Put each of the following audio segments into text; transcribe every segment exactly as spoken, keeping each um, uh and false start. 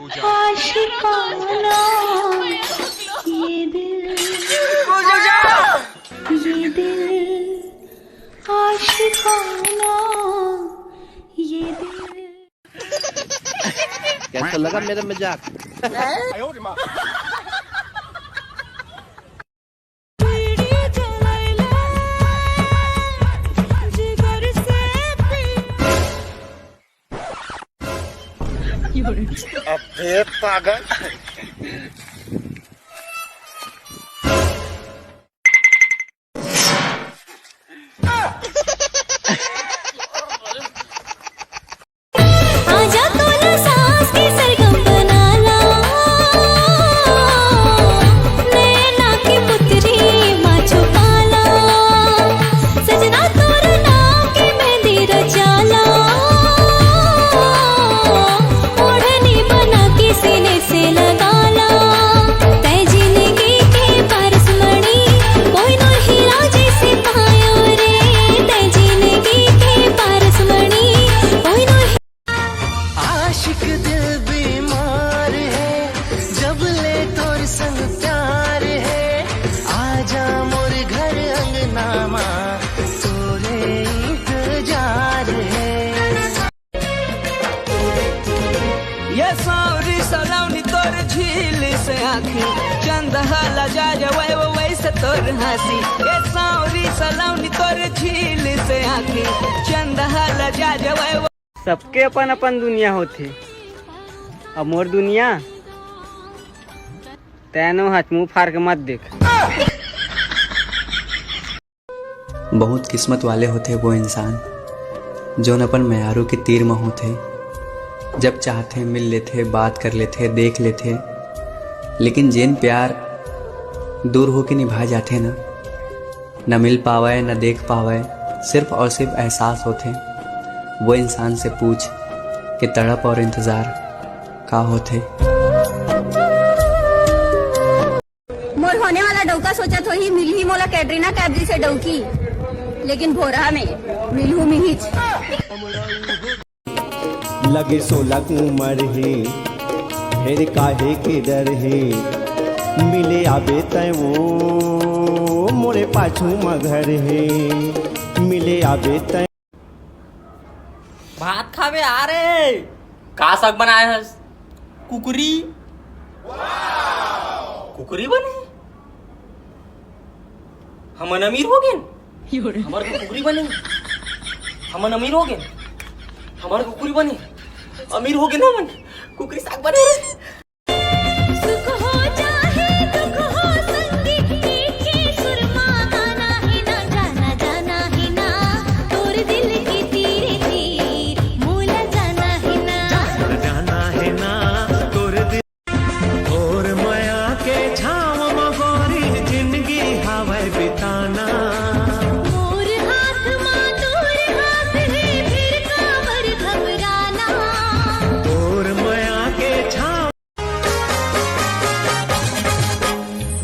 आशिकाना ये दिल, ये दिल आशिकाना ये दिल। कैसा लगा मेरा मजाक? अबे पागल। आजा तोला सास के सरगम बना ला, नैना के पुतरी मा छुपा ला, सजना तोर नाम के मेहंदी रचा ला, ओढ़नी बना के सीने से लगा ला। तै जिंदगी के पारसमणि, कोई नो हीरा जैसे पायो रे। तै जिंदगी के पारसमणि, कोई नो ही- आशिक दिल बीमार है, जब ले तोर संग प्यार है। आजा मोर घर अंगना मा, तोरे इंतजार है। ये सांवरी सलोनी तोर झील से आँखी, चंद ह लजा जवै वो वैसे तोर हँसी। ये सांवरी सलोनी तोर झील से आँखी, चंद ह लजा जवै वो। सबके अपन अपन दुनिया होथे, अब मोर दुनिया तैनो हच मुँह फार के मत देख। बहुत किस्मत वाले होथे वो इंसान, जोन अपन मेहरारू के तीर म होथे। जब चाहथे, मिल लेथे, बात कर लेथे, देख लेथे, लेकिन जेन प्यार दूर होके निभाए जाथे ना, न मिल पावय, न देख पावय, सिर्फ और सिर्फ एहसास होथे। वो इंसान से पूछ के तड़प और इंतजार का होथे। मोर होने वाला डउका सोचत होही, मिलही मोला कैटरीना कैफ जइसे डउकी, लेकिन भोरहा में मिलहू मिहिच। लगे सोलह के उमर हे, फेर काहे के डर हे? मिले आबे तैं वो, मोरे पाछू म घर हे। मिले आबे तैं। भात खाबे आ रे। का साग बनाए हस? कुकरी। कुकरी बने? हमन अमीर हो गेन। हमर तो कुकरी बने। हमन अमीर हो गेन। हमर कुकरी बने। अमीर हो गेन हमन। कुकरी साग बने। सुख हो चाहे दुख हो संगी, एक ही सुर मा गाना है ना, जाना जाना है ना, तोर दिल के तीरे तीर, मोला जाना है ना। जाना है ना, तोर दिल। तोर मया के छाँव म गोरी, जिनगी हावय बिताना। मोर हाथ मा तोर हाथ हे, फिर काबर घबराना। तोर मया के छाँव।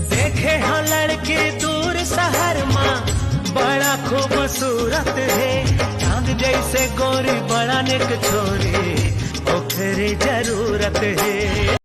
देखे हाँ लड़की दूर शहर मा, बड़ा खूबसूरत हे। चांद जैसे गोरी, बड़ा नेक छोरी, ओखरे जरूरत हे।